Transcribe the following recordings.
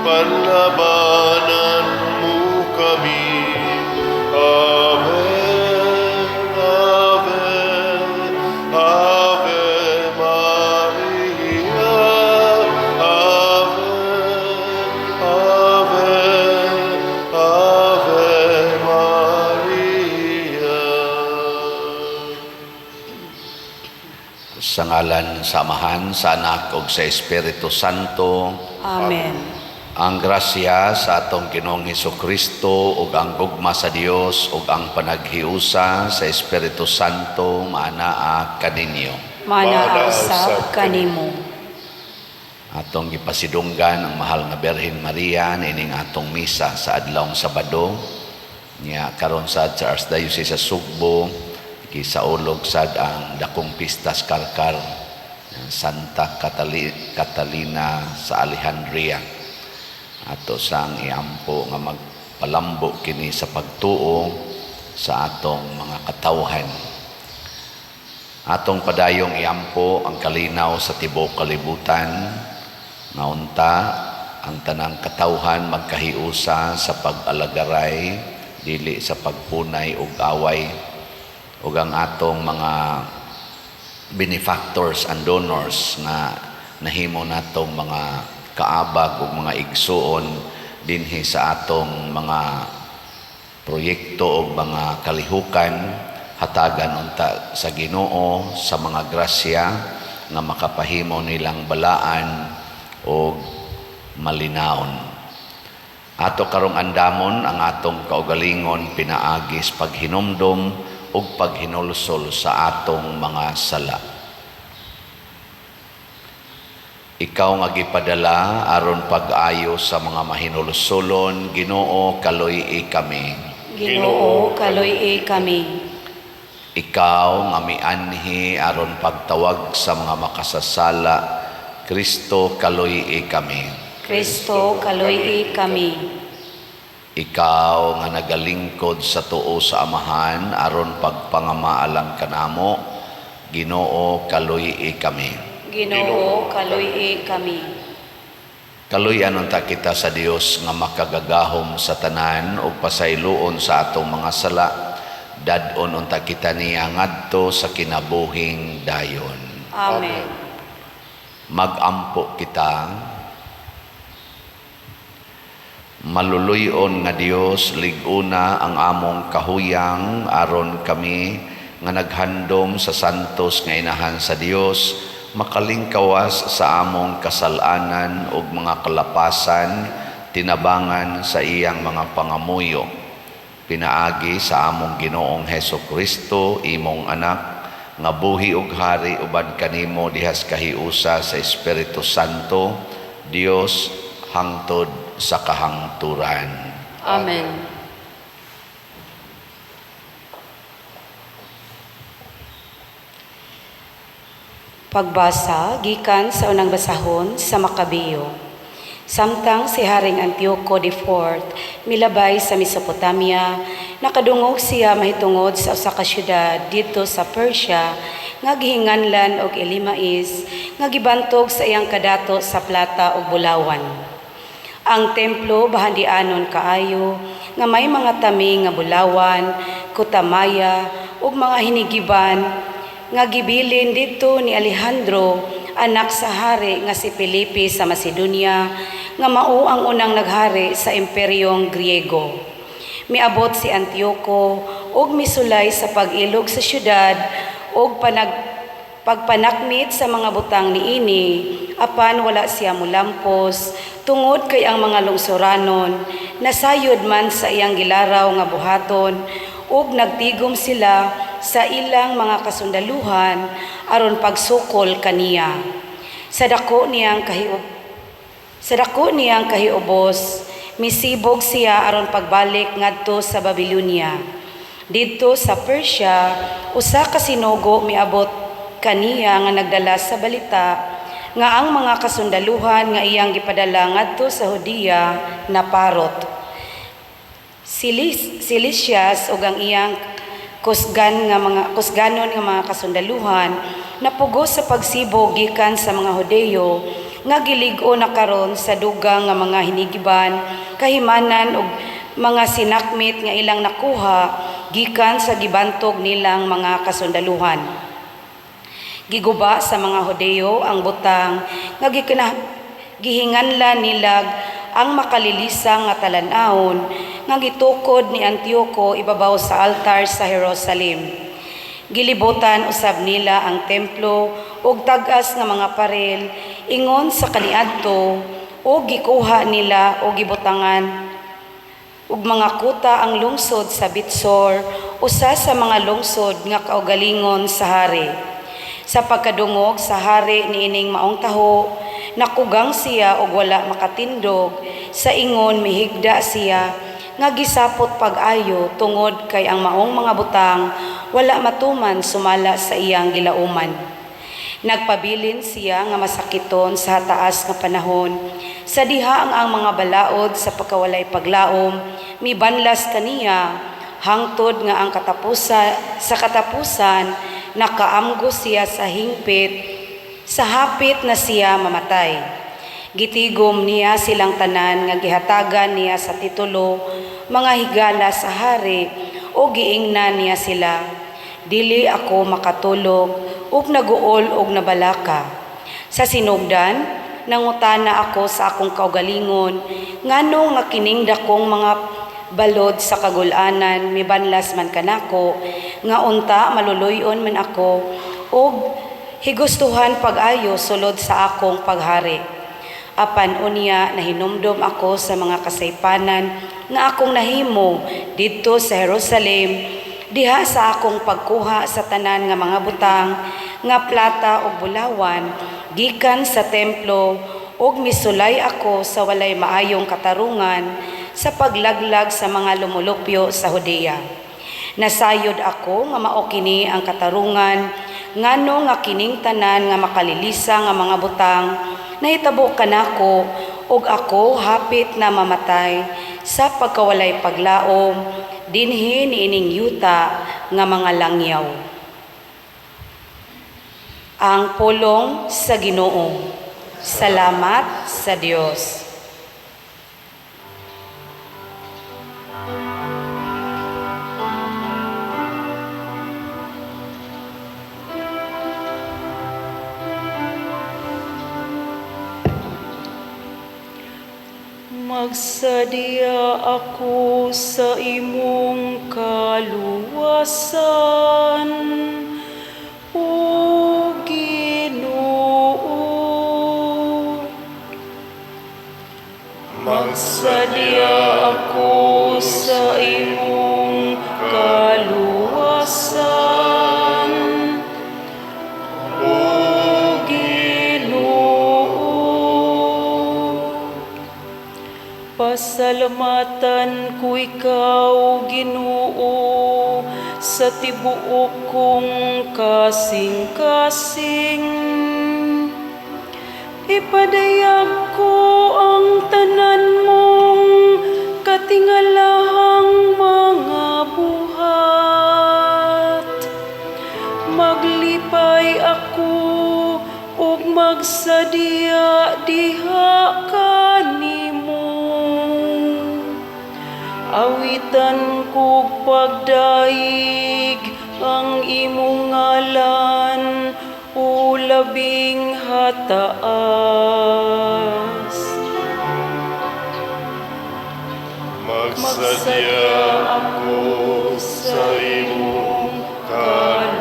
Panlabanan mo kami. Ave, Ave, Ave Maria. Ave, Ave, Ave Maria. Sa ngalan sa Amahan, sa Anak ug sa Espiritu Santo. Amen. Ang grasya sa atong Ginoong Hesus Kristo ug ang gugma sa Dios ug ang panaghiusa sa Espiritu Santo maanaa kaninyo. Maanaa usab kanimo. Atong gipasidunggan ang mahal nga Birhen Maria niining atong misa sa adlawng Sabado. Nya karon sad sa Archdiocese sa Sugbo, gisaulog sad ang dakong pistas Karkar, Santa Catalina sa Alejandria. Ato sang iampo nga magpalambo kini sa pagtuo sa atong mga katawhan. Atong padayong iampo ang kalinaw sa tibuok kalibutan nga unta ang tanang katawhan magkahiusa sa pag-alagaray, dili sa pagpunay ug away, ug ang atong mga benefactors and donors nga nahimo natong mga kaabag ug mga igsuon dinhi sa atong mga proyekto ug mga kalihukan, hatagan unta sa Ginoo sa mga grasya nga makapahimo nilang balaan og malinawon. Ato karong andamon ang atong kaugalingon pinaagi sa paghinumdom ug paghinulsol sa atong mga sala. Ikaw nga gipadala aron pag-ayo sa mga mahinulsolon, Ginoo, kaluy-i kami. Ginoo, kaluy-i kami. Ikaw nga mianhi aron pagtawag sa mga makasasala, Kristo, kaluy-i kami. Kristo, kaluy-i kami. Ikaw nga nagalingkod sa tuo sa Amahan aron pagpangamaalang kanamo, Ginoo, kaluy-i kami. Ginoo, kaluy-i kami. Kaluy-an unta kita sa Dios nga makagagahom sa tanan ug pasayloon sa atong mga sala. Dad-on unta kita niya ngadto sa kinabuhing dayon. Amen. Magampo kita. Maluluy-on nga Dios, lig-una ang among kahuyang aron kami nga naghandom sa santos nga inahan sa Dios makalingkawas sa among kasalanan ug mga kalapasan tinabangan sa iyang mga pangamuyo. Pinaagi sa among Ginoong Heso Kristo, imong anak, nga buhi ug hari uban kanimo dihas kahiusa sa Espiritu Santo, Dios, hangtod sa kahangturan. Amen. Pagbasa gikan sa unang basahon sa Makabeo. Samtang si Haring Antioco IV milabay sa Mesopotamia, nakadungog siya mahitungod sa usa ka syudad didto sa Persia nga gihinganlan og Elimais, nga gibantog sa iyang kadato sa plata ug bulawan. Ang templo bahandianon kaayo nga may mga tami nga bulawan, kutamaya ug mga hinigiban nga gibilin didto ni Alejandro, anak sa hari nga si Felipe sa Macedonia, nga mao ang unang naghari sa imperyong Griego. Miabot si Antioco ug misulay sa pag-ilog sa syudad ug pagpanakmit sa mga butang niini, apan wala siya mulampos tungod kay ang mga lungsuranon nasayod man sa iyang gilaraw nga buhaton ug nagtigom sila sa ilang mga kasundaluhan aron pagsukol kaniya. Sa dako niyang kahiubos, misibog siya aron pagbalik ngadto sa Babylonia. Didto sa Persia, usa ka sinugo miabot kaniya nga nagdala sa balita nga ang mga kasundaluhan nga iyang gipadala ngadto sa Judea naparot. Si Lysias ug ang iyang kusgan nga mga kusganon nga mga kasundaluhan napugos sa pagsibog gikan sa mga Hudeyo nga gilig-o na karon sa dugang nga mga hinigiban, kahimanan ug mga sinakmit nga ilang nakuha gikan sa gibantog nilang mga kasundaluhan. Giguba sa mga Hudeyo ang butang nga gihinganlan nilag ang makalilisang nga talan-awon nga gitukod ni Antioco ibabaw sa altar sa Jerusalem. Gilibutan usab nila ang templo ug tag-as nga mga paril ingon sa kaniadto ug gikuha nila og gibutangan ug mga kuta ang lungsod sa Bitsor, usa sa mga lungsod nga kaugalingon sa hari. Sa pagkadungog sa hari niining maong taho, nakugang siya og wala makatindog, sa ingon mihigda siya nga gisapot pag-ayo tungod kay ang maong mga butang wala matuman sumala sa iyang gilauman. Nagpabilin siya nga masakiton sa taas nga panahon, sa diha ang mga balaod sa pagkawalay paglaom, mibanlas kaniya, hangtod nga ang sa katapusan nakaamgo siya sa hingpit, sa hapit na siya mamatay. Gitigom niya silang tanan nga gihatagan niya sa titulo, mga higala sa hari, o giingnan niya sila, "Dili ako makatulog, ug naguol og nabalaka." Sa sinugdan, nangutana ako sa akong kaugalingon, ngano nga kining dakong mga balod sa kagul-anan mibanlas man kanako, nga unta maluluy-on man ako ug higustuhan pag-ayo sulod sa akong paghari. Apan unya nahinumdom ako sa mga kasaypanan nga akong nahimo didto sa Jerusalem, diha sa akong pagkuha sa tanan nga mga butang nga plata ug bulawan gikan sa templo, ug misulay ako sa walay maayong katarungan sa paglaglag sa mga lumulupyo sa Judea. Nasayod ako nga mao kini ang katarungan, ngano nga kining tanan nga makalilisa nga mga butang nahitabo kanako, ug ako hapit na mamatay sa pagkawalay paglaom dinhi niining yuta nga mga langyaw. Ang pulong sa Ginoo. Salamat sa Dios. Magsadya ako sa imong kaluwasan, O Ginoo. Magsadya ako sa imong kaluwasan, O Ginoo. Pasalamatan ko ikaw, Ginoo, sa tibuok kong kasing-kasing. Ipadayag ko ang tanan mong katingalahang mga buhat. Maglipay ako ug magsadya diha kanimo. Awitan kog pagdaig ang imong ngalan, o labing hataas. Magsadya ako sa imong kaluwasan,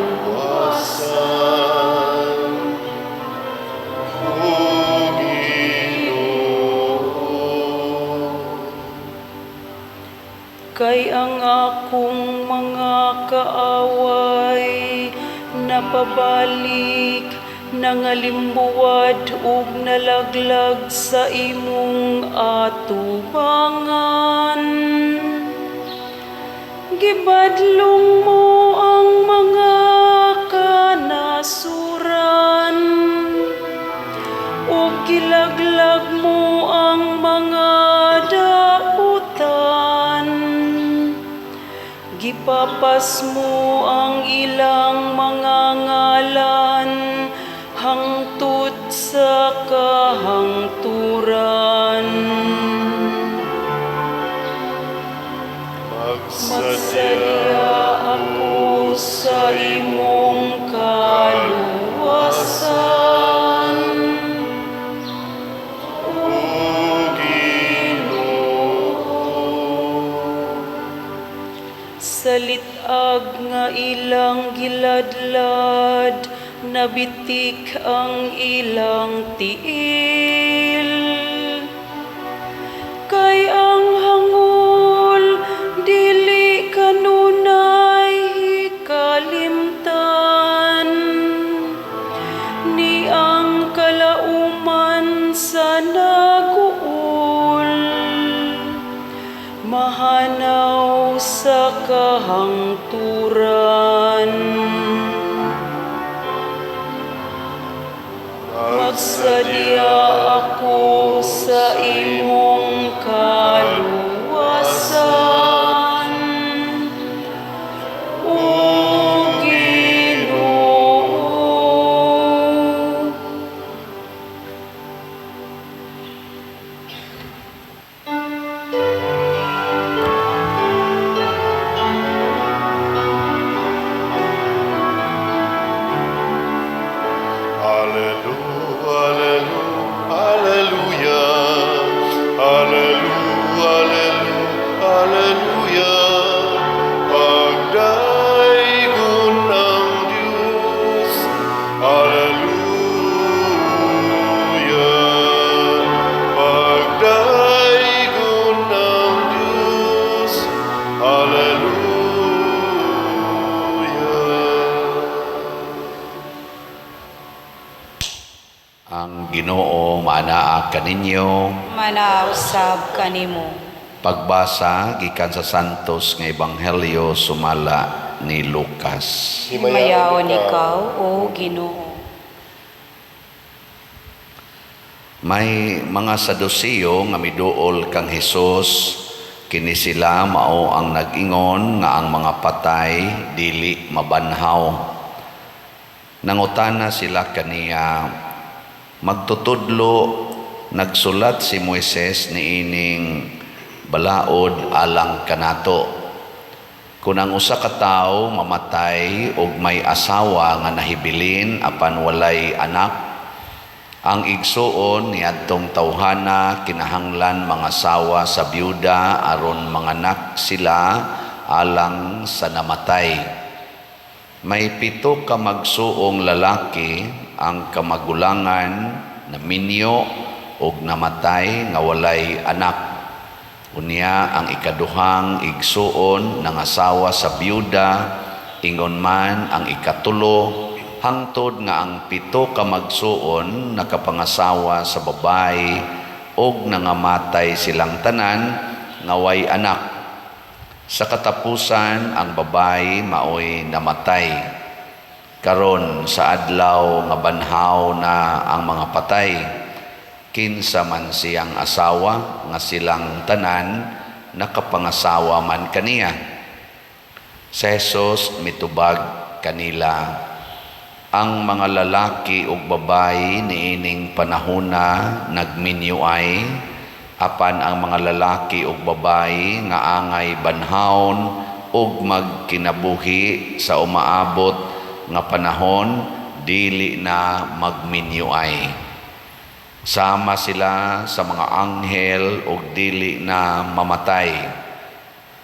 O Ginoo. Kay ang akong mga kaaway napabalik, nangalimbuwad ug nalaglag sa imong atubangan. Gibadlong mo ang mga kanasuran ug gilaglag mo ang mga dautan. Gipapas mo ang ilang mga ngalan hangtod sa kahangturan. Magsadya ako sa imong kaluwasan. O Ginoo. Sa lit-ag nga ilang giladlad, nabitik ang ilang tiil. Kay ang hangol dili kanunay kalimtan, ni ang kalauman sa naguol mahanaw sa kahangturan. Magsadya ako sa imong kaluwasan. O Ginoo. Alleluia, alleluia, alleluia, alleluia, alleluia. Pagdaygon ang Diyos. Alleluia. Pagdaygon ang Diyos. Alleluia. Ang Ginoo maanaa kaninyo. Manausab kanimo. Pagbasa gikan sa Santos nga Ebanghelyo sumala ni Lucas. Himayaon ikaw, O Ginoo. May mga Saduceo nga miduol kang Hesus, kini sila mao ang nag-ingon nga ang mga patay dili mabanhaw. Nangutana sila kaniya, magtutudlo, nagsulat si Moises niining balaod alang kanato. Kung ang usa ka tawo mamatay og may asawa nga nahibilin apan walay anak, ang igsuon niadtong tawhana kinahanglan mangasawa sa byuda aron manganak sila alang sa namatay. May 7 ka magsuong lalaki ang kamagulangan na minyo og namatay nga walay anak. Unya ang ikaduhang igsuon nangasawa sa byuda, ingon man ang ikatulo, hangtod nga ang 7 ka magsuon nakapangasawa sa babae og nangamatay silang tanan nga way anak. Sa katapusan ang babae maoy namatay. Karon sa adlaw nga banhaw na ang mga patay, kinsa man siyang asawa nga silang tanan nakapangasawa man kaniya. Si Jesus mitubag kanila, ang mga lalaki ug babayi niining panahona nagminyuay, apan ang mga lalaki ug babayi nga angay banhawon ug magkinabuhi sa umaabot nga panahon dili na magminyuay. Sama sila sa mga anghel ug dili na mamatay.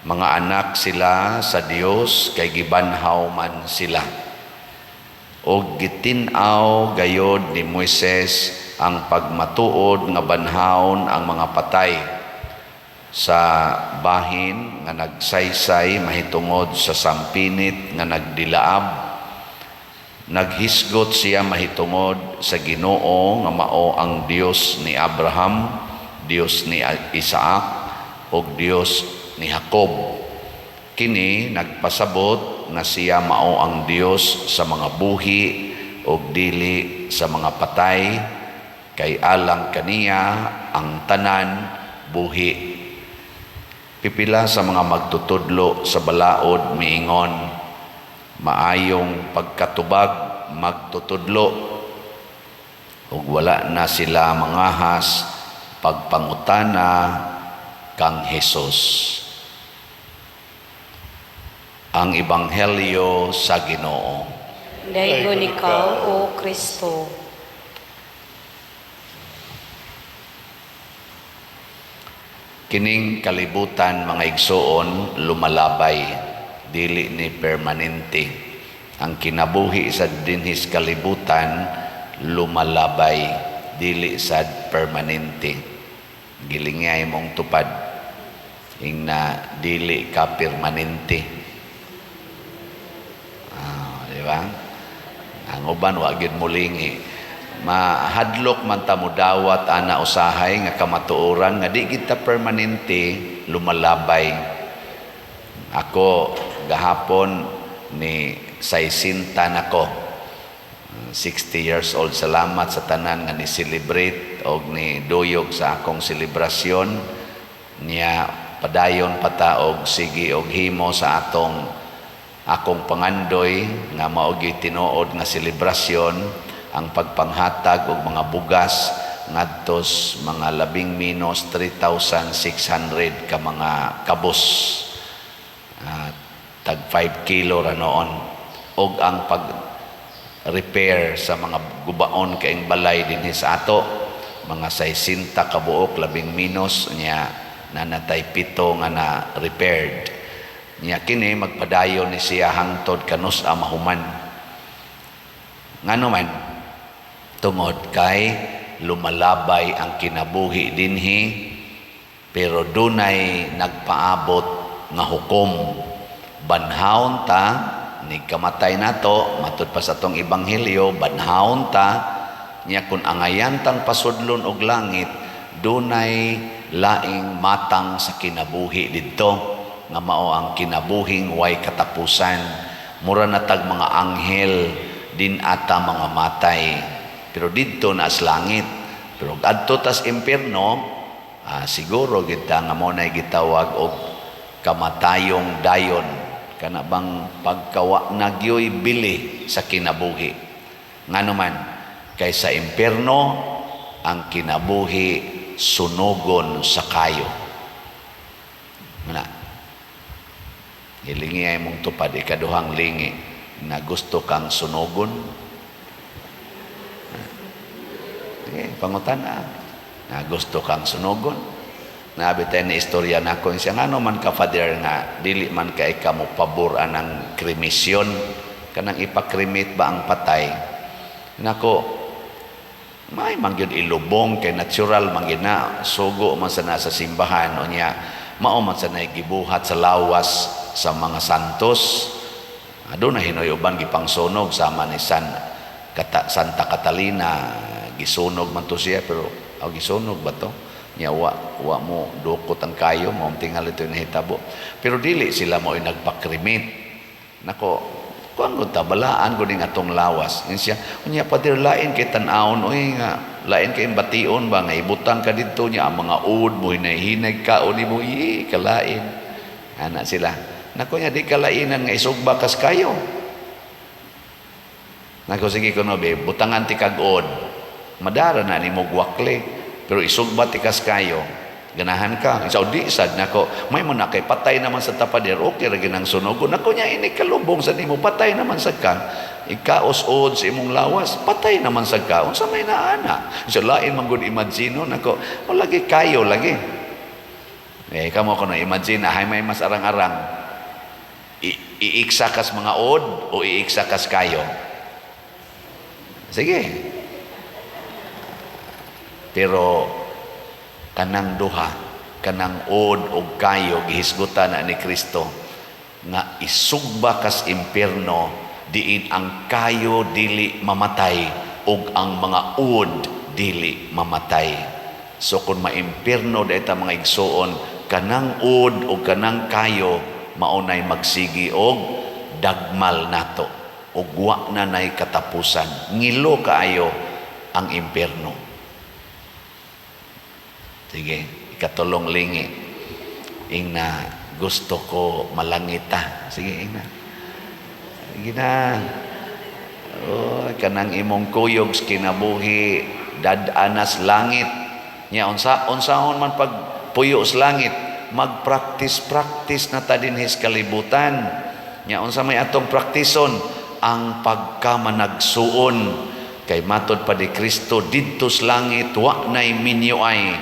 Mga anak sila sa Dios kay gibanhaw man sila. Og gitin-aw gayod ni Moises ang pagmatuod nga banhawon ang mga patay sa bahin nga nagsaysay mahitungod sa sampinit nga nagdilaab. Naghisgot siya mahitungod sa Ginoo nga mao ang Dios ni Abraham, Dios ni Isaac ug Dios ni Jacob. Kini nagpasabot nga siya mao ang Dios sa mga buhi ug dili sa mga patay, kay alang kaniya ang tanan buhi. Pipila sa mga magtutudlo sa balaod miingon, "Maayong pagkatubag, magtutudlo," ug wala na sila mangahas pagpangutana kang Hesus. Ang Ebanghelyo sa Ginoo. Daygon ikaw, O Kristo. Kining kalibutan, mga igsoon, lumalabay, dili ni permanente. Ang kinabuhi sa dinhis kalibutan lumalabay, dili sad permanente. Gilingay mong tupad ingna dili ka permanente. Di ba? Ang uban wa gyud molingi. Mahadlok man ta modawat ana usahay nga kamatuoran nga di kita permanente, lumalabay. Ako gahapon ni 60 nako, 60 years old. Salamat sa tanan nga ni celebrate og ni duyog sa akong selebrasyon niya. Padayon pa ta og sige og himo sa atong akong pangandoy nga mao gyud tinuod nga selebrasyon, ang pagpanghatag og mga bugas ngadtos mga labing minos 3,600 ka mga kabus, tag 5 kilo ra noon, og ang pag-repair sa mga gubaon kaing balay dinhi sa ato, mga 60 ka buok labing minos niya, nanatay 7 nga na repaired niya. Kini magpadayon ni siya hangtod kanus a mahuman. Ngano man? Tungod kay lumalabay ang kinabuhi dinhi, pero dunay nagpaabot nga hukom. Banhaon ta ni kamatay nato, matud pa sa atong ebanghelyo, banhaon ta niya. Kun angayan tang pasudlon og langit, dunay laing matang sa kinabuhi didto nga mao ang kinabuhing way katapusan. Mura na tag mga anghel din ata mga matay, pero didto na sa langit. Pero adto tas impierno, siguro kita nga mo nay gitawag og kamatayong dayon, kana bang pagkawa nagyoy bili sa kinabuhi. Ngano man? Kay sa impierno ang kinabuhi sunugon sa kayo. Nga hilingi ay mong tupad, ikaduhang lingi, na gusto kang sunugon. Sige, pangutan na. Na gusto kang sunugon. Nabi tayo ni istorya na ako. Siya, ngano man ka, Father, nga dili man kay ka mo pabor anang kremisyon, kanang ipakremate ba ang patay? Nako, may man gyud ilubong kay natural man gyud na, sugo man sa nasa simbahan o niya mao man sa gibuhat sa lawas sa mga santos. Aduna hinoy uban gipangsunog, sama ni Santa Catalina, gisunog man to siya, pero aw gisunog ba to niya, wa mo dukot ang kayo mo tingal ito nahitabo, pero dili sila mo nagpa-cremate. Nako, kuan gud ta, balaan gud ning atong lawas. Yun siya, unya, Father, lain kay tan-awon oy, nga lain kay bation ba nga ibutang ka didto niya ang mga uod mo hinay-hinay kaon nimo, i kalain ana sila. Nako nya, di kalainan nga isugba kas kayo. Nako, sige kuno be, butangan ti kag uod, madara na nimo gwakli, pero isugba ti kas kayo, ganahan ka? Sa di sad. Nako, may mo na kay patay naman sa tapader, okay ra ginang sunog. Nako nya, ini kalubong sa nimo, patay naman sa ka, ikaos-od sa imong lawas, patay naman sa ka, unsa may naana? So lain man gud imagine. Nako, o lagi kayo lagi eh, kamo kuno imagine hay may mas arang-arang, iiksa kas mga od o iiksa kas kayo? Sige, pero kanang duha, kanang od og kayo, gihisgutan na ni Kristo nga isugba kas impierno, diin ang kayo dili mamatay ug ang mga ud dili mamatay. So kung maimpierno dayta, mga igsuon, kanang ud ug kanang kayo maunay magsigi og dagmal nato ug wa na nay katapusan. Ngilo kaayo ang impierno. Sige, ikatulong lingi. Ingna, "Gusto ko malangita." Sige, ingna. Sige na. Oh, kanang imong kuyog sa kinabuhi dad-anas langit. Nya unsa unsahon man pag puyo sa langit, magpractice practice na ta dinhi sa kalibutan. Nya unsa may atong praktison? Ang pagkamanagsuon, kay matod pa di Kristo, didto sa langit wa nay minyo ay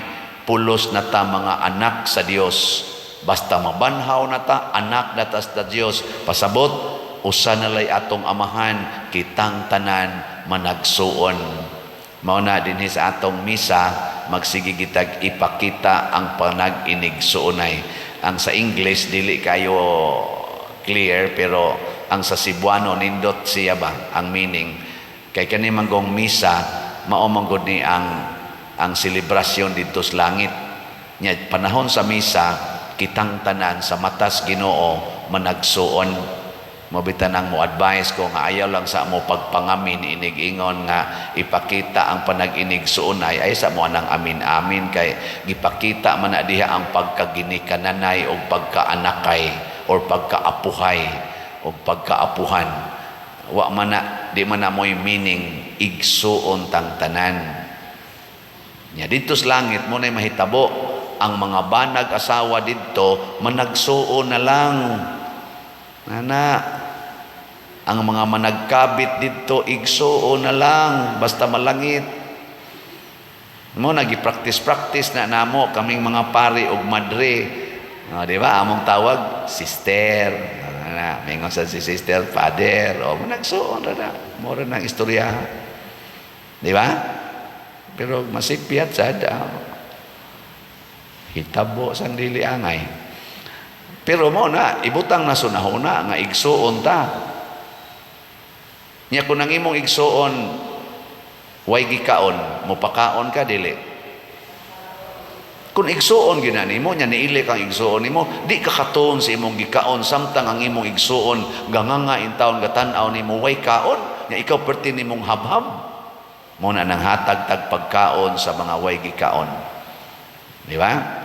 pulos na ta mga anak sa Dios. Basta mabanhaw na ta, anak na ta sa Dios. Pasabot, usa na lay atong amahan, kitang tanan managsuon. Mao na dinhi sa atong misa, magsige gitag ipakita ang panag-inigsuonay. Ang sa English dili kayo clear, pero ang sa Cebuano nindot siya ba ang meaning, kay kani manggong misa mao manggod ni ang selebrasyon didto sa langit. Nya panahon sa misa, kitang tanan sa matas Ginoo managsuon. Mao bitan ang mo advice ko nga ayaw lang sa mo pagpangamin inig-ingon nga ipakita ang panag-inigsuonay, ay sa mo anang amin-amin, kay gipakita man na diha ang pagkaginikananay o pagkaanakay or pagkaapuhay o pagkaapuhan. Wa man na, di man na mo'y meaning. Igsuon tang tanan. Nya didto sa langit mo na mahitabo ang mga banag asawa didto managsuon na lang. Nana, ang mga managkabit didto igsuon na lang basta malangit. Mo nagi-practice-practice na namo kaming mga pari ug madre. Oh, di ba? Among tawag sister. Na, mingon sa si sister, father. O managsuon ra na. Mo ra nang istorya. Di ba? Pero masipyat sad. Hitabo sang dili angay. Pero mo na, ibutang na sunahuna nga igsuon ta. Nya kung ang imong igsuon way gikaon, mopakaon ka, dili? Kung igsuon gina nimo, nya niili kang igsuon nimo, di ka katuon sa imong gikaon samtang ang imong igsuon ganganga in taon, gatan-aw nimo way kaon, nya ikaw perti nimong habhab. Mo na nang hatag tag pagkaon sa mga way gikaon. Di ba?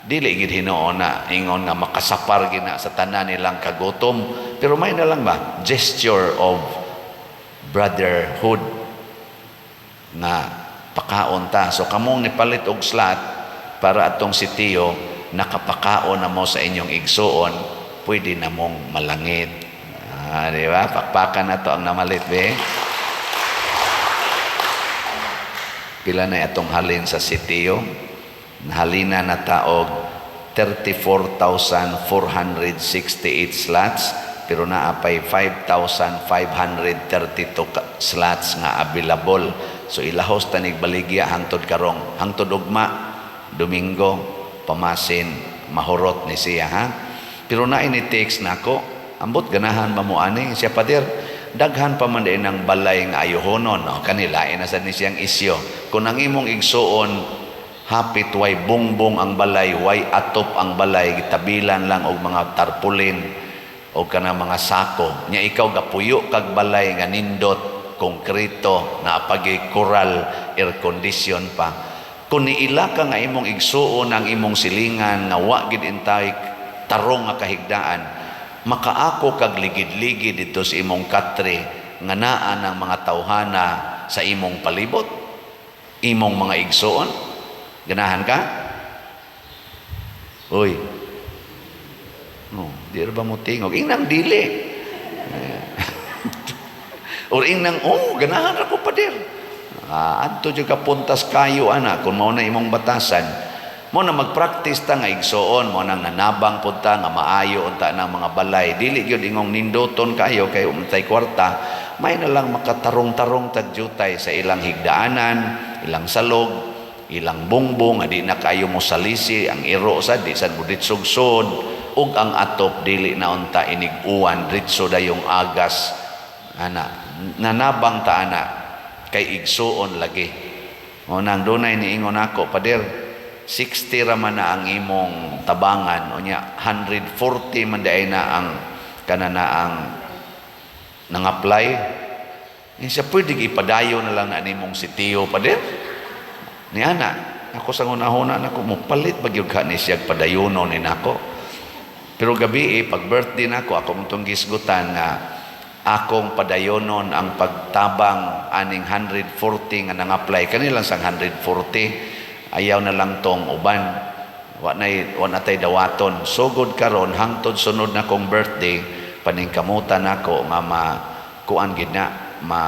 Dili gid hinuon na ingon nga makasapar gina sa tanan nilang kagutom, pero may na lang ba gesture of brotherhood nga pakaon ta. So kamong nipalit og slot para atong si Tio nakapakaon na mo sa inyong igsuon, pwede na mong malangit. Ah, di ba? Pakpakan na to ang namalit, be. Pila na atong halin sa sitio? Nahalina na taog 34,468 slots, pero naa pay 5,532 slots nga available. So ilahos tanig baligya hangtod karong, hangtod ugma Domingo, pamasin mahurot ni siya, ha. Pero na ini text nako, ambot ganahan ba mo ani siya, "Pader, daghan pa man din ang balay nga ayohonon." No, kanila na sad ni siyang isyo. Kung ang imong igsuon hapit way bongbong ang balay, way atop ang balay, gitabilan lang og mga tarpaulin o kana mga sako, nya ikaw gapuyo kag balay nga nindot, konkreto, naapagi coral, air condition pa, kung niila ka nga imong igsuon ang imong silingan nga wa gid intay tarong nga kahigdaan, makaako kag ligid-ligid didto sa imong katre nga naa ng mga tawhana sa imong palibot, imong mga igsuon, ganahan ka? Uy. No, di ra ba mo tingog? Ingnang dili. Or ingnang, "Oh, ganahan ra ko, pader." Ah, adto jud ka puntas kayo ana kung mao na imong batasan. Mo na magpractice ta nga igsuon, mo nang nanabang pud ta nga maayo unta ng mga balay. Dili gyud ingong nindoton kayo kay untay kwarta, may na lang makatarong-tarong tag jutay sa ilang higdaanan, ilang salog, ilang bongbong nga di na kayo mo salisi, ang iro sa di sad mo ditsog-sod, ug ang atop dili na unta inig uwan, diretso dayong agas ana. Nanabang ta ana kay igsuon lagi. O nang dunay niingon ako, "Pader, 60 ra man na ang imong tabangan, unya 140 man diay na ang kana na ang nang-apply." Eh, siya, pwede ipadayo na lang na nimong si Tio, pader. Ni ana. Ako sa hunahuna nako, mo palit ba gyud ka ni siya padayonon ni nako. Pero gabi eh, pag birthday nako, ako mong gisgutan nga akong padayonon ang pagtabang aning 140 nga nang-apply kanilang sang 140. Ayaw na lang tong uban, wa na tay dawaton. Sugod karon hangtod sunod na kong birthday, paningkamutan nako nga ma kuan gid na, ma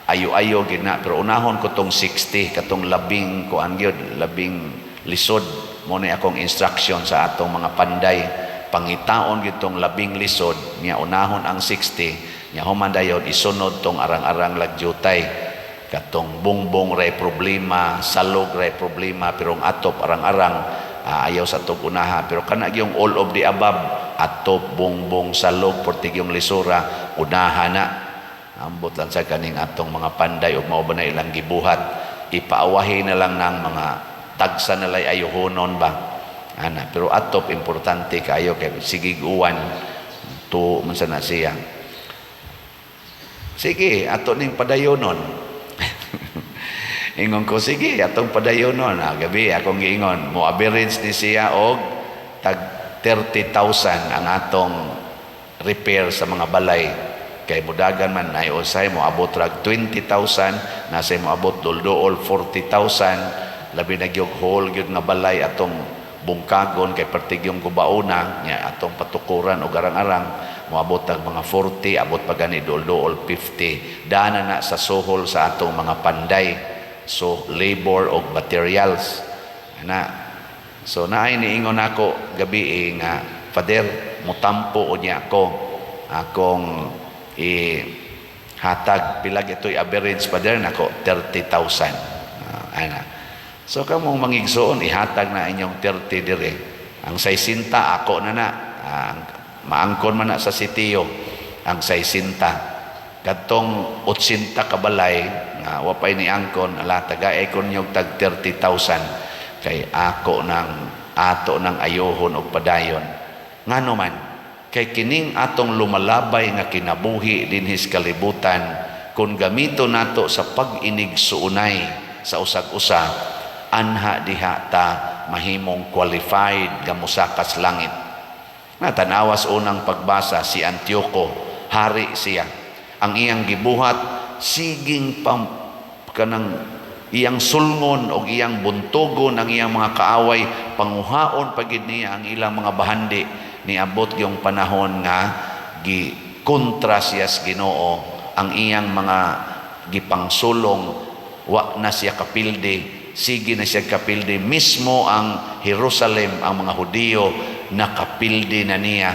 ayo-ayo gid na, pero unahon ko tong 60 katong labing kuan gyud, labing lisod. Mo ni akong instruction sa atong mga panday, pangitaon gyud tong labing lisod nya, unahon ang 60 nya, human dayon isunod tong arang-arang lagyutay, katong bungbong ray problema, salog ray problema, pero ang atop, arang-arang, ayaw sa atong unaha. Pero kana gyung all of the above, atop, bungbong, salog, portigyong lisura, unaha na. Ambot lang sa kaning atong mga panday ug mao ba na ilang gibuhat, ipaawahi na lang ng mga tagsa na lay ayuhonon ba ana. Pero atop importante kayo kay sigig uwan to man sa na siya. Sige, ato ning padayonon. Ingon ko, sige, atong padayonon. Gabi akong giingon, mo average ni siya og tag 30,000 ang atong repair sa mga balay kay mudagan man ay usay mo abot rag 20,000, nasa mo abot dulduol 40,000, labi na gyud whole gyud nga balay atong bungkagon kay pertigyong gubaona nya, atong patukuran og arang-arang, moabot ang mga 40, abot pa gani dulduol 50. Dana na sa suhol sa atong mga panday, so labor og materials na. So naay niingon ako gabi eh, nga, "Father, mutampo unya ako, akong i hatag pila ito'y average, Father?" Nako, 30,000. Ana. So kamong mangigsuon, ihatag na inyong 30 dire. Ang 60 ako na na. Maangkon man na sa sitiyo ang 60. Kadtong 80 ka balay nga wa pay ni angkon, ala, tagay ko niyo tag 30,000 kay ako nang ato nang ayohon og padayon. Ngano man kay kining atong lumalabay nga kinabuhi dinhis kalibutan, kung gamito nato sa pag-inigsuunay sa usag-usa, anha diha ta mahimong qualified nga mosakas langit. Na tanawas unang pagbasa, si Antioco, hari siya. Ang iyang gibuhat, siging pam, kanang iyang sulngon o iyang buntugon ang iyang mga kaaway, panguhaon pagid niya ang ilang mga bahandi. Niabot yung panahon nga gi kontra siya sa Ginoo, ang iyang mga gipangsulong wa na siya kapildi, sige na siya kapildi. Mismo ang Jerusalem, ang mga Hudiyo nakapildi na niya,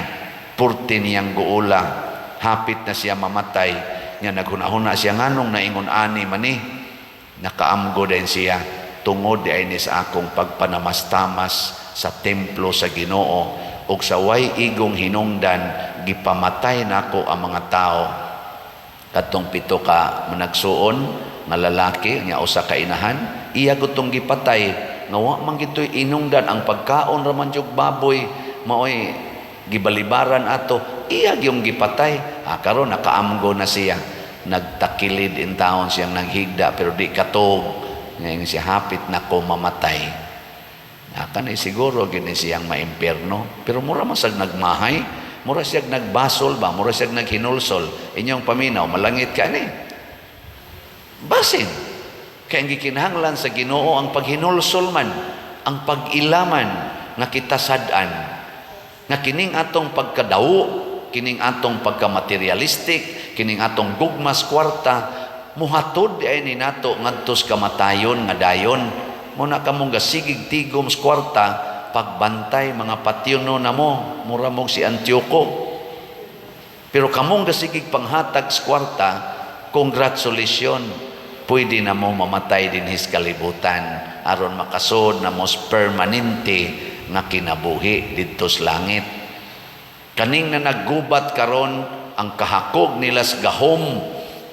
purti niyang guula. Hapit na siya mamatay nga naghunahuna siya, "Nganong naingon ani mani?" Nakaamgo din siya, "Tungod di ay ni sa akong pagpanamastamas sa templo sa Ginoo ug sa way igong hinungdan gipamatay nako ang mga tao." Katong pito ka managsuon nga lalaki nga usa ka inahan, iya gutong gipatay nga wa man gitoy inungdan, ang pagkaon ra man jug baboy maoy gibalibaran ato, iya gyung gipatay. Karon nakaamgo na siya, nagtakilid in taon siyang naghigda pero di katog. Ngayon siya, "Hapit na ko mamatay." Kanay siguro gini siyang maimpierno, pero mura man sag nagmahay, mura siyag nagbasol ba, mura siyag naghinulsol. Inyong paminaw, malangit ka ni. Basin. Kaya ang gikinahanglan sa Ginoo ang paghinulsol man, ang pag-ilaman nga kita sad-an. Nga kining atong pagkadawo, kining atong pagka-materialistic, kining atong gugmas kwarta, muhatod di ay ni nato ngadtos kamatayon nga dayon. Muna kamong gasigig tigom sa kwarta, pagbantay mga patyono na mo, mura mong si Antioco. Pero kamong gasigig panghatag sa kwarta, congratulations, pwede na mo mamatay dinhis kalibutan aron makasud na mos permanente nga kinabuhi didto sa langit. Kaning na naggubat karon, ang kahakog nila sa gahom,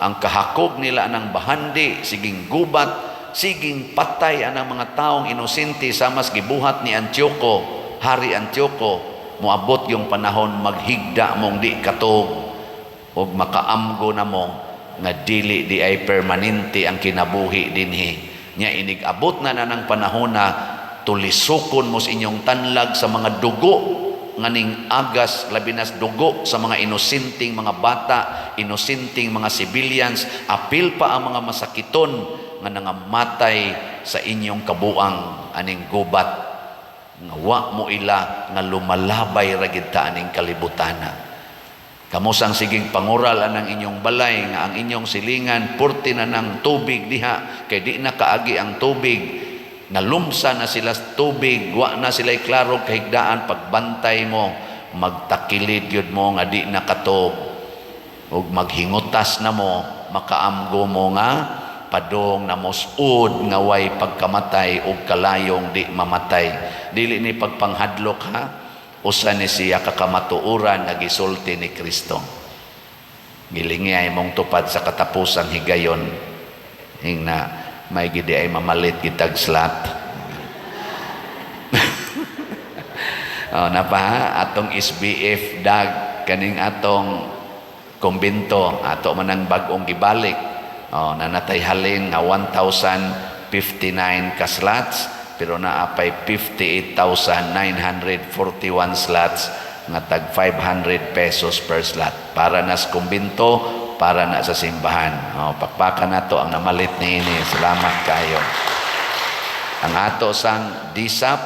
ang kahakog nila ng bahandi, siging gubat, siging patay ang mga taong inosente samas gibuhat ni Antioco, Hari Antioco, moabot yung panahon maghigda mong di katog ug makaamgo na mo nga dili di ay permanente ang kinabuhi dinhi. Nya inig abot na na ng panahon na tulisokon mo sa inyong tanlag sa mga dugo nganing agas, labi nas dugo sa mga inosenteng mga bata, inosenteng mga civilians, apil pa ang mga masakiton nga nangamatay sa inyong kabuang aning gubat, nga wa mo ila nga lumalabay ra gid ta aning kalibutana. Kamo sang siging pangural anang inyong balay nga ang inyong silingan purti na ng tubig diha kay di na kaagi ang tubig, nalumsa na sila sa tubig, wa na sila klaro kahigdaan. Pagbantay mo, magtakilid yun mo nga di na katob ug maghingutas na mo, makaamgo mo nga padong na mosud nga way pagkamatay ug kalayong di mamatay. Dili ni pagpanghadlok ha, usa ni siya kakamatuoran nga gisulti ni Kristo. Gilingi ay mong tupad sa katapusang higayon, hingna may gidi ay mamalit kitag slot. Oh, na pa atong SBF dag kaning atong kumbento ato man ang bag-ong gibalik. Oh, nanatay halin nga 1,059 ka slots, pero naa pay 58,941 slots nga tag 500 pesos per slot para nas kumbento, para na sa simbahan. Oh, pakpakan nato ang namalit niini. Salamat kayo. Ang ato sang DSAP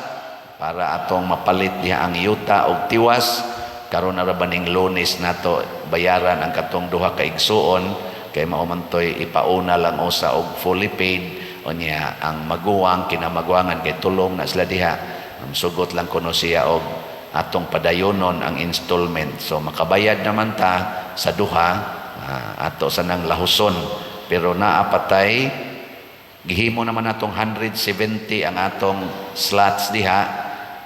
para atong mapalit diha ang yuta og tiwas karon na ra baning Lunes nato bayaran ang katong duha ka igsuon kay mao man toy ipauna lang usa og fully paid. Unya ang maguwang kinamaguangan kay tulong na sila diha. Sugot lang kuno siya og atong padayonon ang installment, so makabayad naman ta sa duha, ato sa nang lahuson, pero naa patay gihimo naman atong 170 ang atong slots diha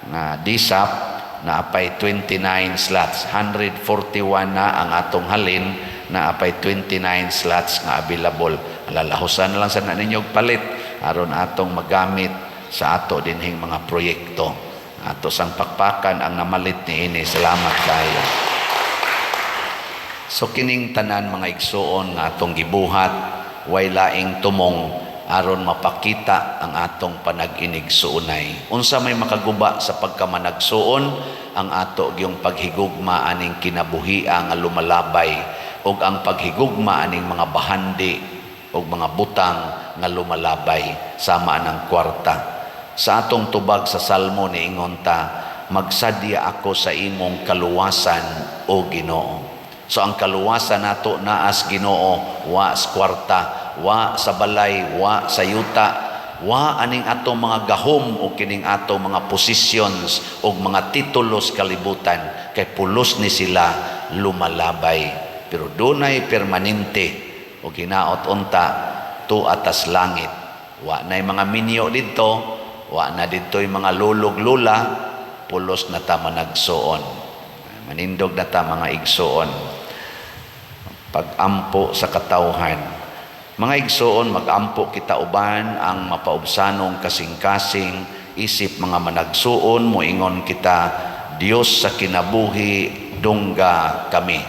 nga DSAP, naapay 29 slots, 141 na ang atong halin, naapay 29 slots nga available. Lalahusan lang sa ninyo og palit aron atong magamit sa ato dinhing mga proyekto. Ato sang pakpakan ang namalit niini. Salamat kayo. So kining tanan, mga igsuon, nga atong gibuhat, way laing tumong aron mapakita ang atong panag-inigsuonay. Unsa may makaguba sa pagkamanagsuon? Ang ato gyung paghigugma aning kinabuhia nga lumalabay ug ang paghigugma aning mga bahandi ug mga butang nga lumalabay sama anang kwarta. Sa atong tubag sa Salmo, niingon ta, "Magsadya ako sa imong kaluwasan, o Ginoo." So ang kaluwasan nato naas Ginoo, wa sa kwarta, wa sa balay, wa sa yuta, wa aning atong mga gahom o kining atong mga positions o mga titulos kalibutan kay pulos ni sila lumalabay. Pero dunay permanente o ginaot unta tu atas langit. Wa na'y mga minyo didto, wa na didto'y mga lulog lula, pulos na ta managsuon. Manindog na ta, mga igsuon. Pagampo sa katawhan. Mga igsuon, magampo kita uban ang mapaubsanong kasing-kasing isip mga managsuon, moingon kita, "Dios sa kinabuhi, dungga kami."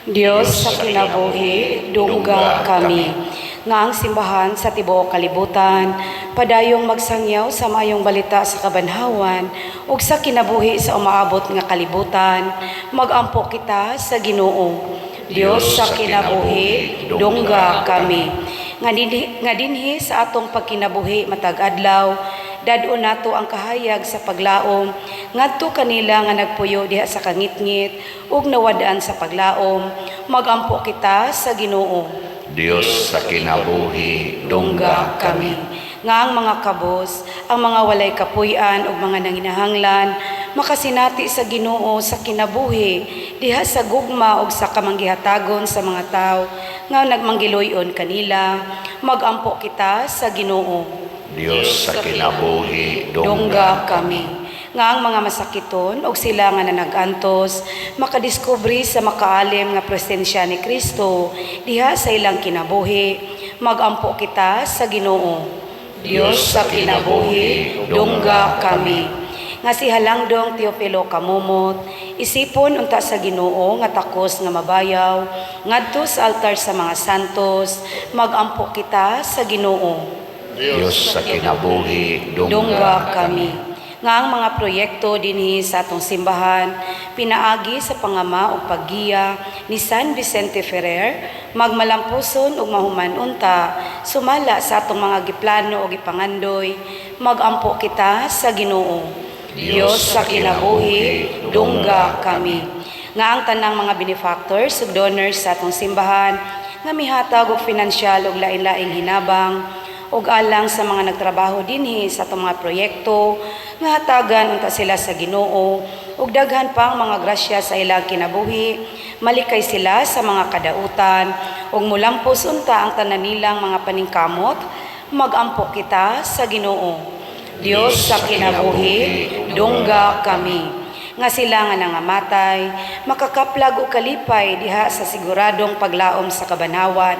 Dios sa kinabuhi, dungga kami. Nga ang simbahan sa tibuok kalibutan padayong magsangyaw sa maayong balita sa kabanhawan ug sa kinabuhi sa umaabot nga kalibutan, magampo kita sa Ginoo. Dios sa kinabuhi, dungga kami. Nga dinhi sa atong pagkinabuhi matag adlaw, dad-on nato ang kahayag sa paglaom ngadto kanila nga nagpuyo diha sa kangitngit ug nawad-an sa paglaom, magampo kita sa Ginoo. Dios sa kinabuhi, dungga kami. Nga ang mga kabos, ang mga walay kapuy-an ug mga nanginahanglan makasinati sa Ginoo sa kinabuhi diha sa gugma ug sa kamanggihatagon sa mga tawo nga nagmanggiloy-on kanila, magampo kita sa Ginoo. Dios sa kinabuhi, dungga dungga kami. Nga ang mga masakiton og sila nga nanagantos makadiskubre sa makaalim nga presensya ni Kristo diha sa ilang kinabuhi, magampo kita sa Ginoo. Dios sa kinabuhi, dungga kami. Nga si Halangdong Teofilo Camomot, isipon unta sa Ginoo nga takos nga mabayaw ngadto sa altar sa mga santos, magampo kita sa Ginoo. Dios sa kinabuhi, dungga dungga kami. Nga ang mga proyekto dinhi sa atong simbahan pinaagi sa pangama ug paggiya ni San Vicente Ferrer magmalampuson ug mahuman unta sumala sa atong mga giplano ug gipangandoy, magampo kita sa Ginoo. Dios sa kinabuhi, dungga kami. Nga ang tanang mga benefactors ug donors sa atong simbahan nga mihatag og finansyal ug lain-laing hinabang ug alang sa mga nagtrabaho dinhi sa atong mga proyekto nga hatagan unta sila sa Ginoo ug daghan pang mga grasya sa ilang kinabuhi, malikay sila sa mga kadautan ug mulampos unta ang tanan nilang mga paningkamot, magampo kita sa Ginoo. Dios sa kinabuhi, dungga kami. Nga sila nga nangamatay makakaplag og kalipay diha sa siguradong paglaom sa kabanhawan,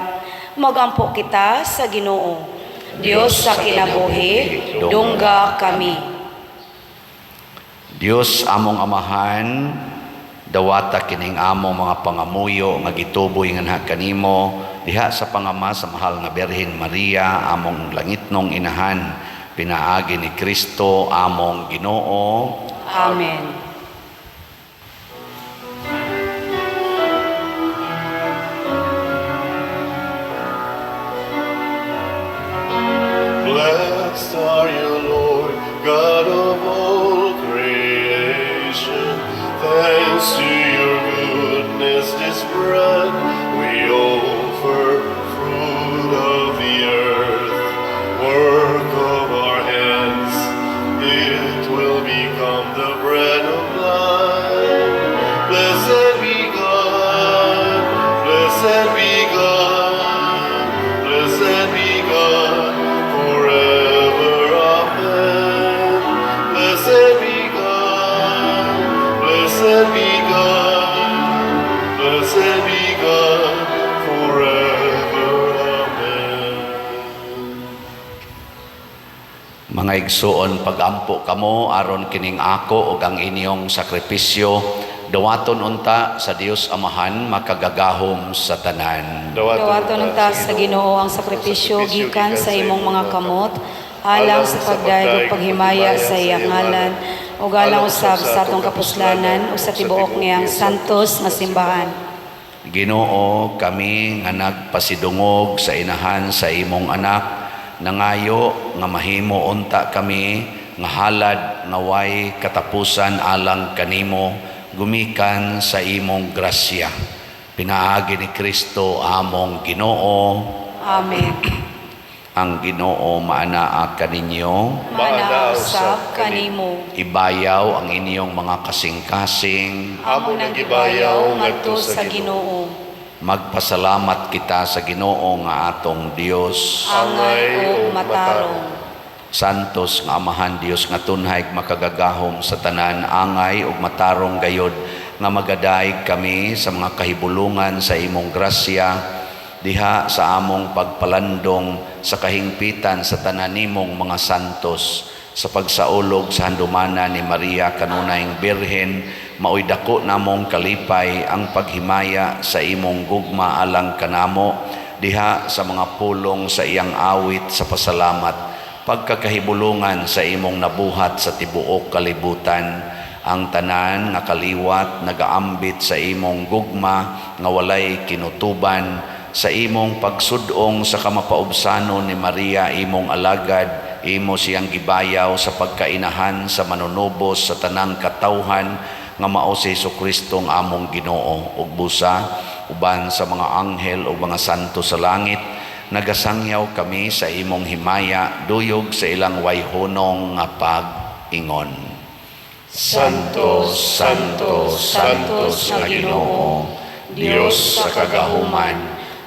magampo kita sa Ginoo. Dios sa kinabuhi, dungga kami. Dios among Amahan, dawata kining among mga pangamuyo nga gituboy nganha kanimo diha sa pangama sa mahal nga Birhen Maria, among langitnong inahan, pinaagi ni Kristo among Ginoo. Amen. Blessed are you, Lord, God of all creation. Thanks to your goodness, this bread we offer, fruit of the earth, work of our hands. It will become the bread of life. Blessed be God, blessed be God, blessed be God forever. Amen. Blessed be God, blessed be God, blessed be God forever. Amen. Mga igsuon, pagampo kamo aron kining ako ug ang inyong sakripisyo dawaton unta sa Dios Amahan makagagahom sa tanan. Dawaton unta sa Ginoo ang sakripisyo gikan sa imong mga kamot alang sa pagdayeg ug paghimaya sa iyang ngalan ug alang usab sa atong kapuslanan ug sa tibuok niyang santos nga simbahan. Ginoo, kami nga nagpasidungog sa inahan sa imong anak, nangayo nga mahimo unta kami nga halad nga way katapusan alang kanimo gumikan sa imong grasya. Pinaagi ni Kristo among Ginoo. Amen. Ang Ginoo maanaa kaninyo. Maanaa usab kanimo. Ibayaw ang inyong mga kasing-kasing. Amo nang gibayaw ngadto sa Ginoo. Magpasalamat kita sa Ginoo nga atong Dios. Angay ug matarong. Santos nga Amahan Dios nga tunhay makagagahom sa tanan, angay ug matarong gayod nga magadayeg kami sa mga kahibulungan sa imong grasya diha sa among pagpalandong sa kahingpitan sa tanan nimong mga santos sa pagsaulog sa handumanan ni Maria kanunayng Birhen. Maoy dako namong kalipay ang paghimaya sa imong gugma alang kanamo diha sa mga pulong sa iyang awit sa pasalamat, pagkakahibulungan sa imong nabuhat sa tibuok kalibutan. Ang tanan nga kaliwat nagaambit sa imong gugma nga walay kinutuban, sa imong pagsudong sa kamapaubsanon ni Maria imong alagad, imo siyang gibayaw sa pagkainahan sa manunubos sa tanang katawhan nga mao si Hesukristo ang among Ginoo, ug busa uban sa mga anghel ug mga santo sa langit nagasangyaw kami sa imong himaya duyog sa ilang wayhunong nga pag-ingon. Santo, Santo, Santos nga Ginoo, Dios sa kagahuman,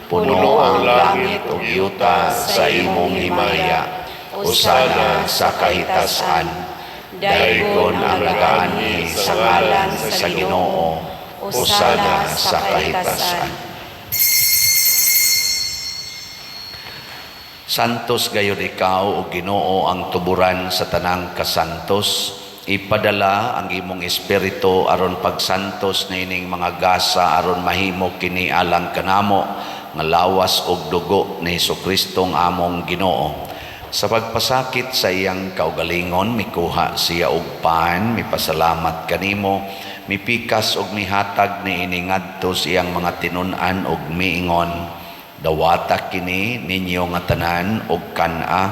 puno ang langit ug yuta sa imong himaya. Hosana sa kahitasan. Daygon ang nagaanhi sa ngalan sa Ginoo. Hosana sa kahitasan. Santos gayud ikaw, o Ginoo, ang tuburan sa tanang kasantos. Ipadala ang imong espiritu aron pagsantos niining mga gasa aron mahimo kini alang kanamo nga lawas ug dugo ni Hesukristo ang among Ginoo. Sa pagpasakit sa iyang kaugalingon, mikuha siya og pan, mipasalamat kanimo, mipikas og mihatag niini ngadto sa iyang mga tinun-an og miingon, "Dawata kini ninyo nga tanan og kan-a,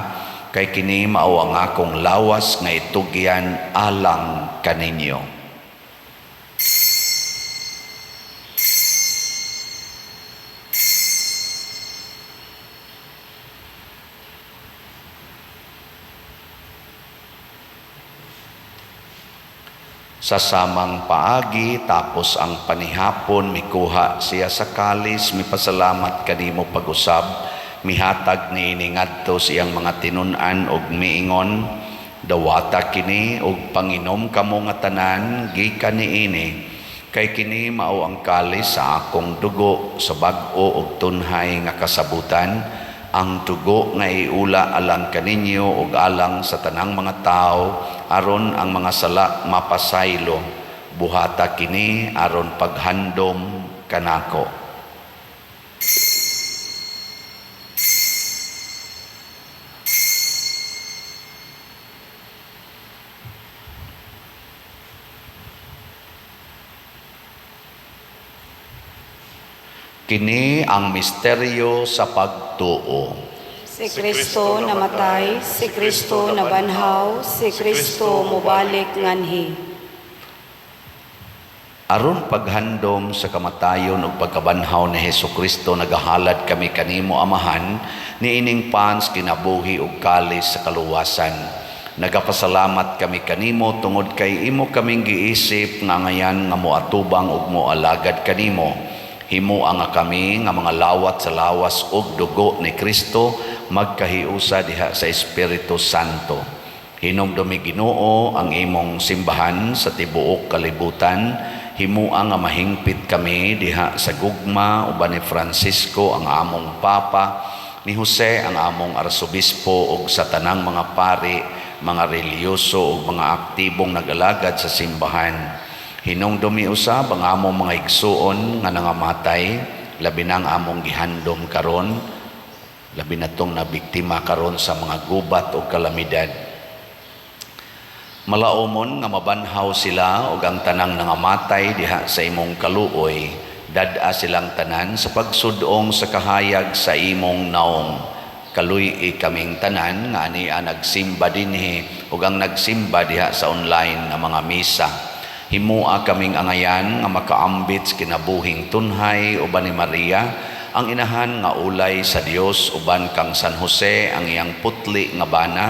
kay kini mao ang akong lawas nga itugyan alang kaninyo." Sa samang paagi, tapos ang panihapon, mikuha siya sa kalis, mipasalamat kanimo pag-usab, mihatag niini ngadto sa iyang mga tinun-an og miingon, "Dawata kini og panginom kamo nga tanan gikan niini, kay kini mao ang kalis sa akong dugo sa bag-o og tunhay nga kasabutan, ang dugo nga iula alang kaninyo ug alang sa tanang mga tawo aron ang mga sala mapasaylo. Buhata kini aron paghandom kanako." Kini ang misteryo sa pagtuo. Si Kristo namatay, si Kristo nabanhaw, si Kristo mobalik nganhi. Aron paghandom sa kamatayon ug pagkabanhaw ni Hesus Kristo, nagahalad kami kanimo, Amahan, niining pans kinabuhi ug kalis sa kaluwasan. Nagapasalamat kami kanimo tungod kay imo kaming giisip nga angayan nga moatubang ug moalagad kanimo. Himoa nga kami nga mga lawat sa lawas ug dugo ni Kristo magkahiusa diha sa Espiritu Santo. Hinumdumi, Ginoo, ang imong simbahan sa tibuok kalibutan. Himoa nga mahingpit kami diha sa gugma uban ni Francisco ang among Papa, ni Jose ang among Arsobispo ug sa tanang mga pari, mga relihiyoso ug mga aktibong nagalagad sa simbahan. Hinumdumi usab ang among mga igsuon nga nangamatay, labi na ang among gihandom karon, labi na tong nabiktima karon sa mga gubat o kalamidad. Malaumon nga mabanhaw sila ug ang tanang nangamatay diha sa imong kaluoy, dad-a silang tanan sa pagsudong sa kahayag sa imong naong. Kaluy-i kaming tanan nga ania nagsimba dinhi ug ang nagsimba diha sa online nga mga misa. Himua kaming angayan nga makaambit sa kinabuhing tunhay uban ni Maria, ang inahan nga ulay sa Dios, uban kang San Jose ang iyang putli nga bana,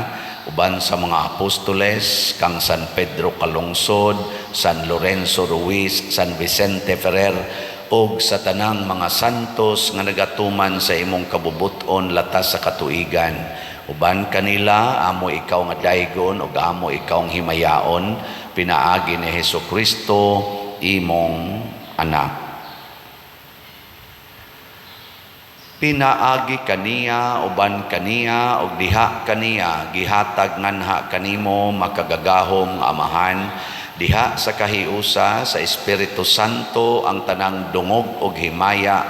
uban sa mga apostoles, kang San Pedro Calungsod, San Lorenzo Ruiz, San Vicente Ferrer, ug sa tanang mga santos nga nagatuman sa imong kabubuton latas sa katuigan. Uban kanila, amo ikaw nga daygon ug amo ikaw ang himayaon, pinaagi ni Hesus Kristo, imong anak. Pinaagi kaniya, uban kaniya, ug diha kaniya, gihatag nganha kanimo, makagagahom nga Amahan, diha sa kahiusa sa Espiritu Santo ang tanang dungog ug himaya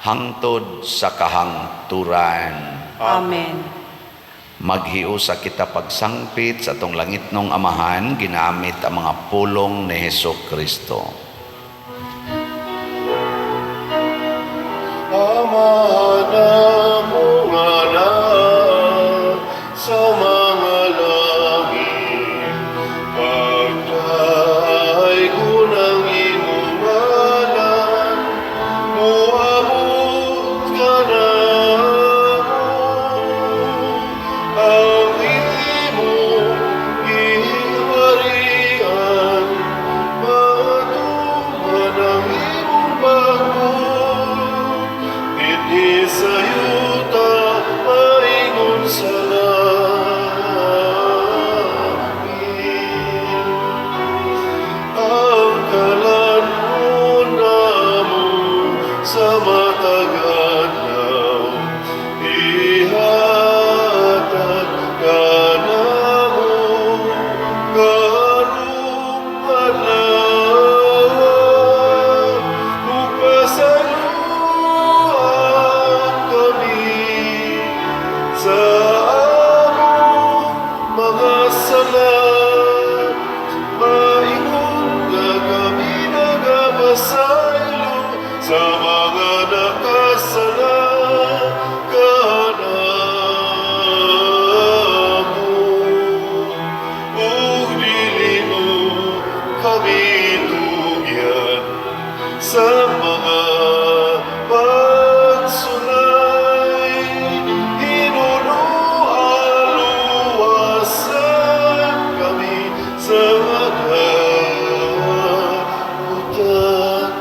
hangtod sa kahangturan. Amen. Maghiusa kita pagsangpit sa atong langitnong Amahan ginamit ang mga pulong ni Hesus Kristo. Ama namo nga naa sa mga langit, pagdaygon ang imong ngalan, moabot kanamo ang imong gingharian, matuman ang imong pagbuot, dinhi sa Kami tugyan sa mga pagsulay. Hinuluan, luwasan kami sa dautan.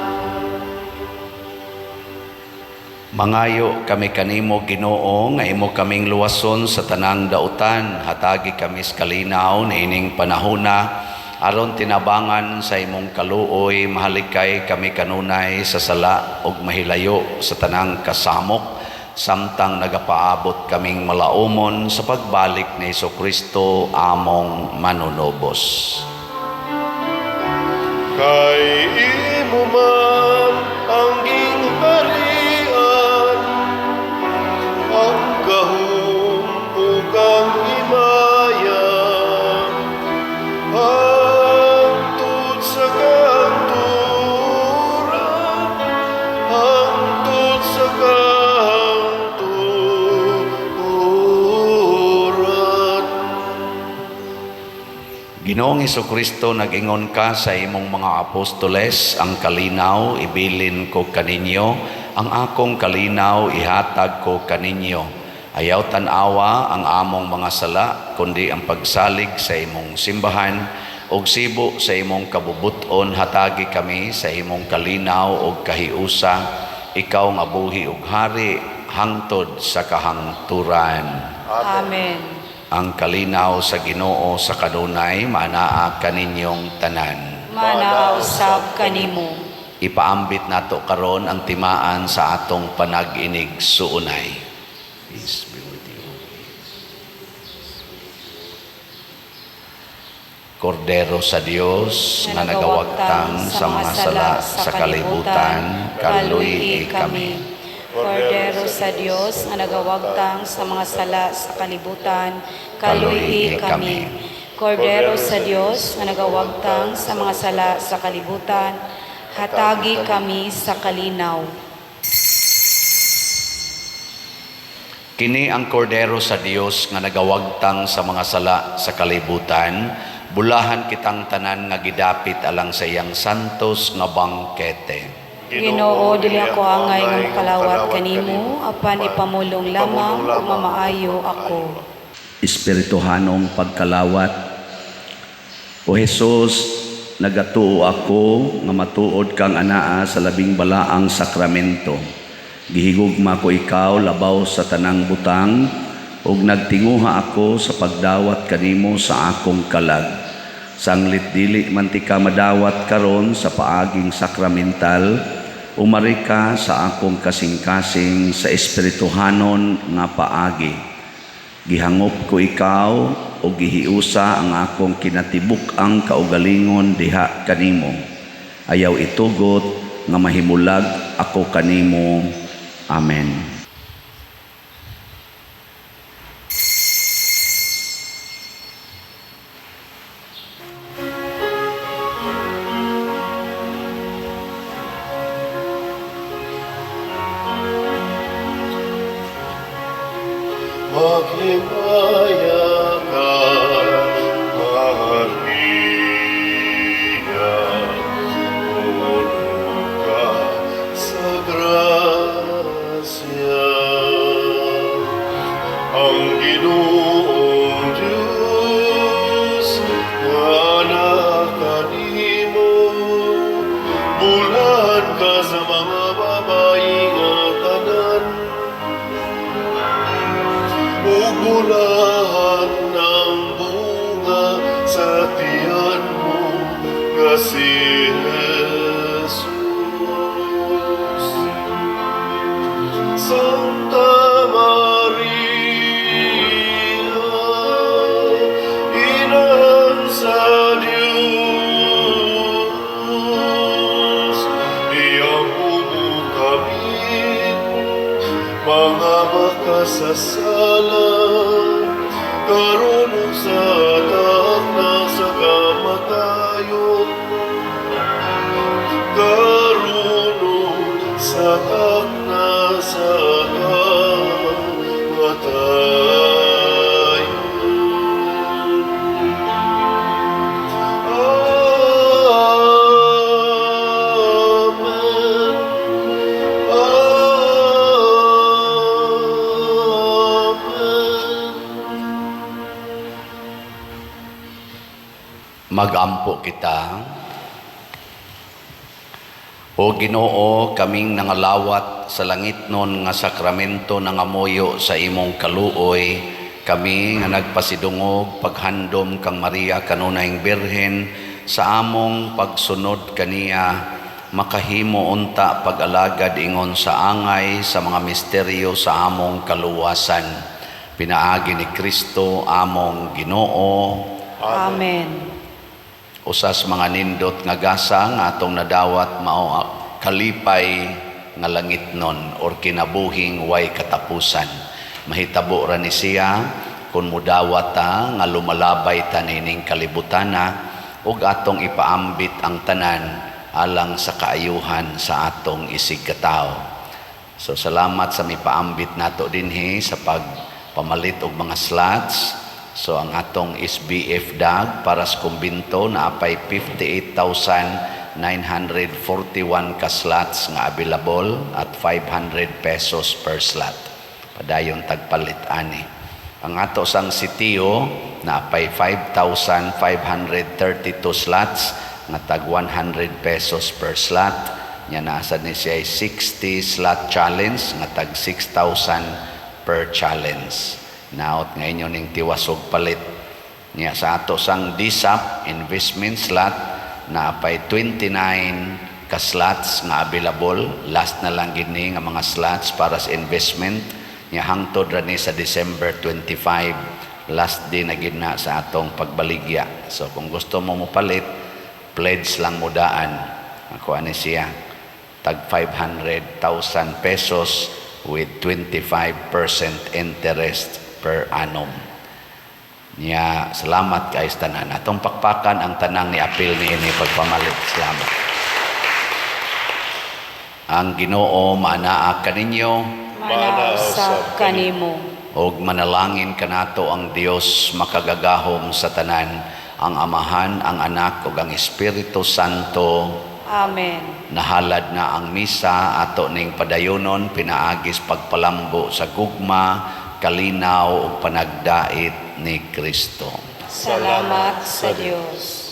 Mangayo kami kanimo, Ginoo, nga imo kaming luwason sa tanang dautan. Hatagi kami sa kalinaw niining panahona aron tinabangan sa imong kaluoy mahalikay kami kanunay sa sala ug mahilayo sa tanang kasamok samtang nagapaabot kaming malaumon sa pagbalik ni Kristo among manunubos. Kay imo man ang gingharian, ang gahom ug ang himaya, hangtod sa kahangturan, hangtod sa kahangturan. Ginoong Kristo, nag-ingon ka sa imong mga apostoles, "Ang kalinaw ibilin ko kaninyo, ang akong kalinaw ihatag ko kaninyo. Ayaw tan-awa ang among mga sala, kundi ang pagsalig sa imong simbahan, ug sibo sa imong kabubuton hatagi kami sa imong kalinaw ug kahiusa, ikaw nga buhi ug hari hangtod sa kahangturan." Amen. Ang kalinaw sa Ginoo sa kanunay maanaa kaninyong tanan. Manaa usab kanimo. Ipaambit nato karon ang timaan sa atong panag-inig-suunay. Peace be with you. Kordero sa Dios nga nagawagtang sa mga sala sa kalibutan, kaluy kami. Kordero sa Dios nga nagawagtang sa mga sala sa kalibutan, kaluy kami. Kordero sa Dios nga nagawagtang sa mga sala sa kalibutan, hatagi kami sa kalinaw. Kini ang Kordero sa Dios nga nagawagtang sa mga sala sa kalibutan, bulahan kitang tanan nga gidapit alang sa iyang santos nga bangkete. Ginoo, dili ako angay nga makalawat kanimo, apan ipamulong lamang ug mamaayo ako. Espirituhanong pagkalawat. O Jesus, nagatuo ako nga matuod kang anaa sa labing balaang sakramento. Gihigugma ko ikaw labaw sa tanang butang ug nagtinguha ako sa pagdawat kanimo sa akong kalag. Sanglit dili man tika madawat karon sa paaging sakramental, umari ka sa akong kasing-kasing sa espirituhanon nga paagi. Gihangop ko ikaw o gihiusa ang akong kinatibuk-ang kaugalingon diha kanimo. Ayaw itugot nga mahimulag ako kanimo. Amen. Maghimaya ka, Maria, puno ka sa grasya. Ang Ginoong Diyos anaa kanimo, bulahan ka sa mga babayi nga tanan, ug bulahan ang bunga sa tiyan mo nga si Jesus. Santa Maria, Inahan sa Diyos, iampo mo kami, mga makasasala, karon ug sa takna sa kamatayon. Karon ug sa takna sa kamatayon. Magampo kita. O Ginoo, kaming nangalawat sa langitnon nga sakramento, nangamuyo sa imong kaluoy. Kami nga nagpasidungog paghandom kang Maria kanunayng Birhen, sa among pagsunod kaniya makahimo unta pag-alagad ingon sa angay sa mga misteryo sa among kaluwasan. Pinaagi ni Kristo among Ginoo. Amen. Usas mga nindot nga gasa nga atong nadawat mao ang kalipay nga langitnon or kinabuhing way katapusan. Mahitabo ra ni siya kung mudawat ta nga lumalabay ta nining kalibutana ug atong ipaambit ang tanan alang sa kaayuhan sa atong isigkatawo. So salamat sa mipaambit nato dinhi sa pagpamalit og mga slots. So ang atong SBF DAG para sa kumbinto naapay 58,941 ka slots nga available at 500 pesos per slot. Padayon tagpalit ani. Ang ato sang sitio naapay 5,532 slots nga tag 100 pesos per slot. Nya naa sad ni siya 60 slot challenge nga tag 6,000 per challenge. Naot nga inyo ning tiwasog palit. Nya sa ato sang DSAP investment slot naapay 29 ka slots nga available. Last na lang gini nga mga slots para sa investment. Nya hangtod ra ni sa December 25, last day na gid na sa atong pagbaligya. So kung gusto mo mopalit, pledge lang mo daan. Ako ani siya tag 500,000 pesos with 25% interest per annum. Nya salamat kay tanan. Atong pakpakan ang tanang ni apil ni ini pagpamalit. Salamat. Ang Ginoo maanaa kaninyo. Maanaa usab kanimo. Ug manalangin kanato ang Dios makagagahom sa tanan, ang Amahan, ang Anak ug ang Espiritu Santo. Amen. Nahalad na ang misa, ato ning padayonon pinaagis pagpalambo sa gugma, kalinaw ug panagdait ni Kristo. Salamat sa Dios.